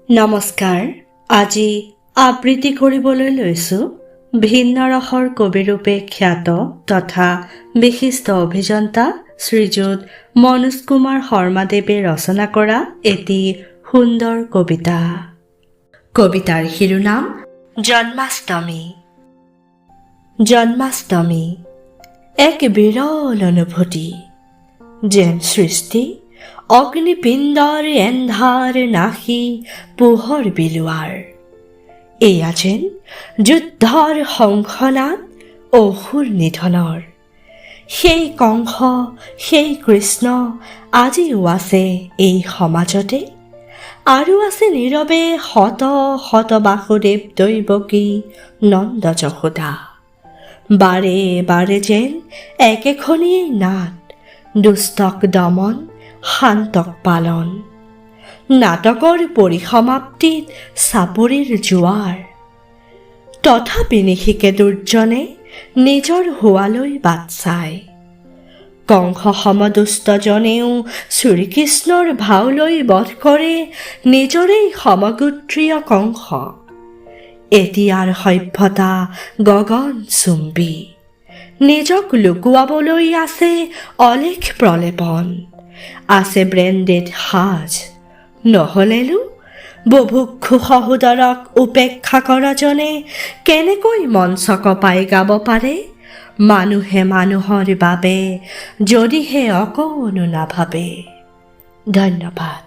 নমস্কাৰ। আজি আবৃত্তি কৰিবলৈ লৈছোঁ ভিন্ন ৰসৰ কবিৰূপে খ্যাত তথা বিশিষ্ট অভিযন্তা শ্ৰীযুত মনোজ কুমাৰ শৰ্মাদেৱে ৰচনা কৰা এটি সুন্দৰ কবিতা। কবিতাৰ শিৰোনাম জন্মাষ্টমী। জন্মাষ্টমী এক বিৰল অনুভূতি, যেন সৃষ্টি অগ্নিপিণ্ডৰ এন্ধাৰ নাশি পোহৰ বিলোৱাৰ। এয়া যেন যুদ্ধৰ শংখনাদ অসুৰ নিধনৰ। সেই কংস, সেই কৃষ্ণ আজিও আছে এই সমাজতে আৰু আছে নীৰৱে শত শত বাসুদেৱ, দৈৱকী, নন্দ, যশোদা। বাৰে বাৰে যেন একেখনিয়েই নাট, দুষ্টক দমন, শান্তক পালন। নাটকৰ পৰিসমাপ্তিত চাপৰিৰ জোৱাৰ। তথাপি নিশিকে দুৰ্জনে নিজৰ হোৱালৈ বাট চায়। কংস সমদুষ্টজনেও শ্ৰীকৃষ্ণৰ ভাও লৈ বধ কৰে নিজৰেই সমগোত্ৰীয় কংস। এতিয়াৰ সভ্যতা গগন চুম্বী। নিজক লুকুৱাবলৈ আছে অলেখ প্ৰলেপন, আছে ব্ৰেণ্ডেড সাজ। নহ'লেনো বুভুক্ষু সহোদৰক উপেক্ষা কৰাজনে কেনেকৈ মঞ্চ কঁপাই গাব পাৰে মানুহে মানুহৰ বাবে, যদিহে অকণো নাভাবে? ধন্যবাদ।